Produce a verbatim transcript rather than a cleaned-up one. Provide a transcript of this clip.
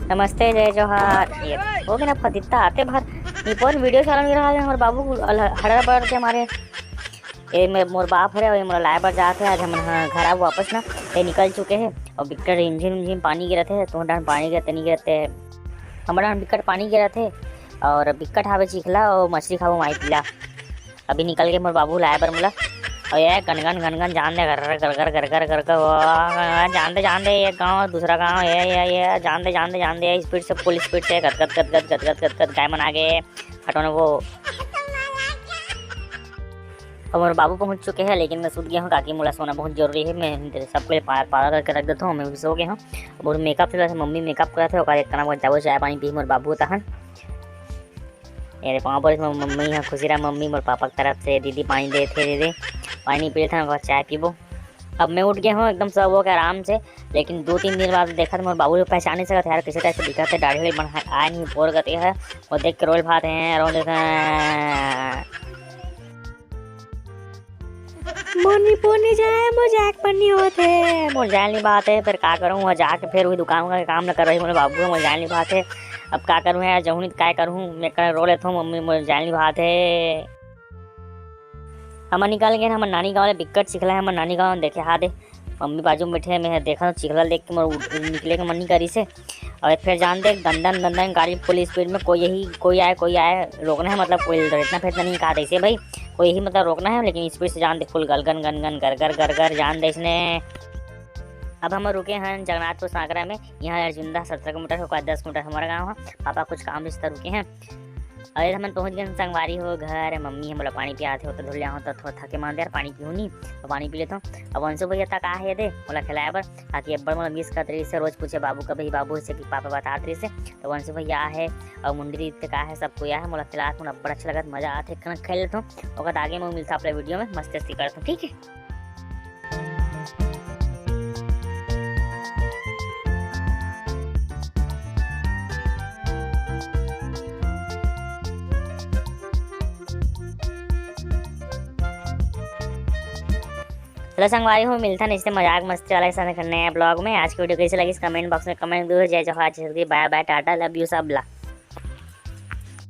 नमस्ते, जय जोहार। ये हो गया ना, फदित्ता आते भर निपोर वीडियो चलन रहा है। हमर बाबू हड़बड़ के मारे, ये मैं, मोर बाप हरे, ये मोला लाए बर जात है। आज हम ह-, घर आबो वापस ना, ये निकल चुके हैं। और बिकट रिमझिम रिमझिम पानी गिरत है, तो डन पानी गिरते नहीं गिरते है, हमर डन बिकट पानी गिरत है। और बिकट हावे चिखला और मछली खाबो माई पीला। अभी निकल के मोर बाबू लाए बर मोला। और ये गनगन गनगन जान दे, घर घर घर घर घर घर घर, ओ, जान दे जान दे, एक गांव दूसरा गांव, ये ये ये जान दे जान दे जान दे, स्पीड से, फुल स्पीड से, गद गद गद गद गद गद गद गद, गाय मन आगे, हटो ना वो। अब मोर बाबू पहुंच चुके हैं, लेकिन मैं सूत गया हूँ, काकि मोला सोना बहुत जरूरी है। मैं सबको लिए पा-, पाला करके रख देता हूँ, मैं भी सो गया हूँ। अब मोर मेकअप चलत है, मम्मी मेकअप करत है, ओकर एक तना बहुत जाबो चाय पानी पी मोर बाबू तहन। ये रे पाँव पड़े मोर मम्मी, यहाँ खुशी रहा मम्मी, मोर पापा की तरफ से दीदी पानी दे थे, दीदी पानी पी लेते हैं, ओकर चाय पीबो। अब मैं उठ गया हूँ एकदम सब हो के आराम से, लेकिन दो तीन दिन बाद देखा तो मोर बाबू पहचान नहीं सकत यार, किसी टाइप से दिखत है, दाढ़ी वाढ़ी बना है, आए नहीं, बोर गते है, वो देख के रोल भाते हैं, रोल देते हैं। मोर निपोर नहीं जाए, मोर जाए के मन नहीं होत है, मोर जाए नहीं बात है, फिर का करूँ, वहाँ जाके फिर वही दुकान का काम न कर रही, मोर बाबू, मोर जाए नहीं बात है। अब का करूँ यार, जहूँ नहीं तो काय करूँ, मैं कर रो लेता हूँ, मम्मी, मोर जाए नहीं बात है। हमर निकल गए, हमर नानी गाँव ले बिक्कट चिखला है, हमर नानी गाँव देखे हाथ है। मम्मी बाजू में बैठे हैं, मैं देखा तो चिखला देख के मोर उठ-, निकले के मन नहीं करी से। और फिर जान दे, दंदन दंदन गाड़ी फुल स्पीड में, कोई यही, कोई आए, कोई आए, रोकना है, मतलब कोई रेतना फेतना नहीं कहा ऐसे भाई, कोई यही मतलब रोकना है, लेकिन स्पीड से जान दे फुल गल गन गन गन, गर गर गर गर, जान दे इसने। अब हम रुके हैं जगन्नाथपुर सांकरा में, यहाँ अर्जुंदा सत्रह किलोमीटर होगा, दस किलोमीटर हमारा गाँव है। पापा कुछ काम रिश्ता रुके हैं। अरे हमन पहुँच गए संगवारी हो घर, मम्मी हमला पानी पियात हे, ओतका धुरिया हो तो थोड़ा थके मान दे यार, पानी पीहूँ नहीं, तो पानी पी लेता हूँ। अब अंशु भैया तक आ है दे मोला खिलाए बर, ताकि अब्बड़ मोला मिस करत रहिस हे, रोज पूछे बाबू कब आही, बाबू से कि पापा बतात रहिस हे। तो अंशु भैया आ है और मुंडरी तक आ है, सब कोई आ है, मोला खिलात हूँ, अब्बड़ अच्छा लगत, मजा आत है, खाना खा लेता हूँ। ओकर आगे मैं मिलता अपने वीडियो में, मस्ती करता हूँ, ठीक है। चलो संगवारी हो, मिलता नहीं मजाक मस्ती वाला के साथ नया ब्लॉग में। आज की वीडियो कैसे लगी कमेंट बॉक्स में कमेंट दो। जय जोहार, जय छत्तीसगढ़, बाय बाय, टाटा, लव यू सब ला।